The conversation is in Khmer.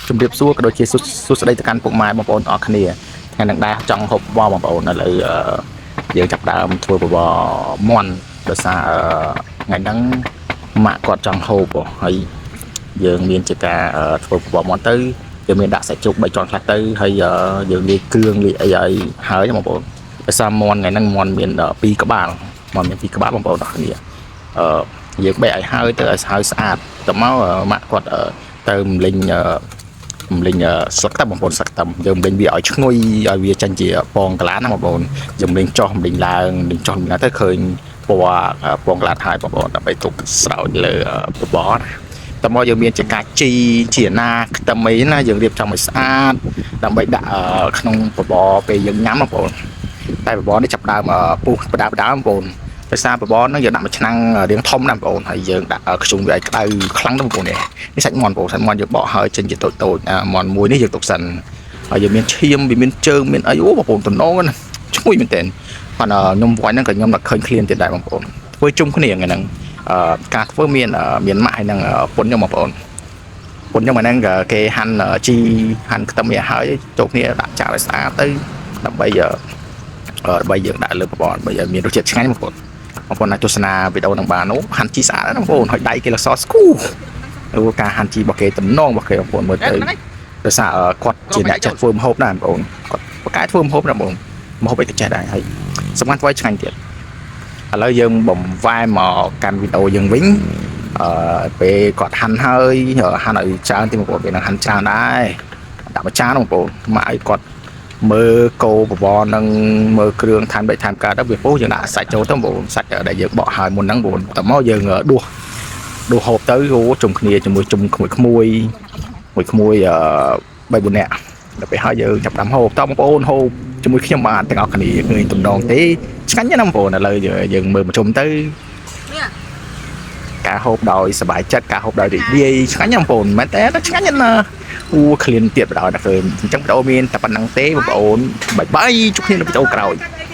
ជំរាបសួរក៏ដូចជាសួសួស្តីទៅកាន់ពុកម៉ែបងប្អូនទាំងអស់គ្នាថ្ងៃនេះដែរចង់ហូបបបរបងប្អូនឥឡូវអឺយើងចាប់ផ្ដើមធ្វើបបរមាន់ដោយសារអឺថ្ងៃហ្នឹងម៉ាក់គាត់ចង់ហូបហ៎ហើយយើងមានជាការអឺធ្វើបបរមាន់ទៅយើងមានដាក់សាច់ជ្រូកបីជាន់ខ្លះទៅហើយអឺយើងលាយគ្រឿងលាយអីឲ្យហើយបងប្អូនដោយសារមាន់ថ្ងៃហ្នឹងមាន់មានពីរក្បាលមាន់មានពីរក្បាលបងប្អូនទាំងអស់គ្នាអឺយើងបែកឲ្យហើយទៅឲ្យហើយស្អាតទៅមកអឺម៉ាក់គាត់អឺទៅរំលេញអឺ រំលេញស្លឹកខ្ទឹមបងប្អូនស្លឹកខ្ទឹមយើងរំលេញវាឲ្យឈ្ងុយឲ្យវាចេញជាពងកន្លាណាបងប្អូនយើងរំលេញចោះរំលេញឡើងរំលេញចោះរំលេញឡើងទៅឃើញពណ៌ពងកន្លាហើយបងប្អូនដើម្បីទុកស្រោចលើបបរណាតមកយើងមានជាការជីជាណាខ្ទឹមអីណាយើងរៀបចំឲ្យស្អាតដើម្បីដាក់ក្នុងបបរពេលយើងញ៉ាំបងប្អូនតែបបរនេះចាប់ដើមពុះបដាបដាបងប្អូនដោយសារបបរហ្នឹងយើងដាក់មួយឆ្នាំងរាងធំណាស់បងប្អូនហើយយើងដាក់ខ្ជុងវាឲ្យក្តៅខ្លាំងណាស់បងប្អូននេះ នេះសាច់មាន់បងប្អូនសាច់មាន់យើងបកហើយចេញជាតូចតូចអាមាន់មួយនេះយើងទុកសិនហើយយើងមានឈាមវាមានជើងមានអីអូបងប្អូនតំណងណាឈ្ងុយមែនទែនគាត់ខ្ញុំវាញ់ហ្នឹងក៏ខ្ញុំដល់ឃើញឃ្លានទៀតដែរបងប្អូនធ្វើជុំគ្នាថ្ងៃហ្នឹងអឺការធ្វើមានមានម៉ាក់ហើយនឹងពុនខ្ញុំបងប្អូនពុនខ្ញុំអាហ្នឹងក៏គេហាន់ជីហាន់ខ្ទឹមវាហើយចូលគ្នាដាក់ចានឲ្យស្អាតទៅដើម្បីដើម្បីយើងដាក់លើបបរដើម្បីឲ្យមានរសជាតិឆ្ងាញ់បងប្អូនបងប្អូនអាចទស្សនាវីដេអូហ្នឹងបានអូហាន់ជីស្អាតណាស់បងប្អូនហើយដៃគេលសស្គូ អូការហាន់ជីរបស់គេតំណងរបស់គេបងប្អូនមើលទៅដោយសារគាត់ជាអ្នកចេះធ្វើម្ហូបដែរបងប្អូនគាត់បកកែធ្វើម្ហូបដែរបងម្ហូបអីក៏ចេះដែរហើយសំខាន់ធ្វើឲ្យឆ្ងាញ់ទៀតឥឡូវយើងបំវែមកកាន់វីដេអូយើងវិញអឺពេលគាត់ហាន់ហើយហាន់ឲ្យច្រើនទីបងប្អូនពេលហ្នឹងហាន់ច្រើនដែរដាក់មួយចានបងប្អូនមកឲ្យគាត់មើលគោបបរនឹងមើលគ្រឿងថែមបិថែមកើតទៅវាពុះយើងដាក់សាច់ចូលទៅបងប្អូនសាច់ដែលយើងបកហើយមុនហ្នឹងបងប្អូនតមកយើងដួស ដួសហូបទៅអូជុំគ្នាជាមួយជុំក្មួយក្មួយមួយក្មួយអឺ3 4នាក់ដល់ពេលហើយយើងចាប់ដាំហូបតបងប្អូនហូបជាមួយខ្ញុំបានទាំងអស់គ្នាឃើញតំណងទេឆ្ងាញ់ណាស់បងប្អូនឥឡូវយើងមើលមកជុំទៅការហូបដោយសប្បាយចិត្តការហូបដោយរីករាយឆ្ងាញ់ណាស់បងប្អូនមែនតើឆ្ងាញ់ណាស់អូឃ្លានទៀតបណ្ដោយដល់ឃើញអញ្ចឹងវីដេអូមានតែប៉ុណ្្នឹងទេបងប្អូនបាយបាយជួបគ្នានៅវីដេអូក្រោយ។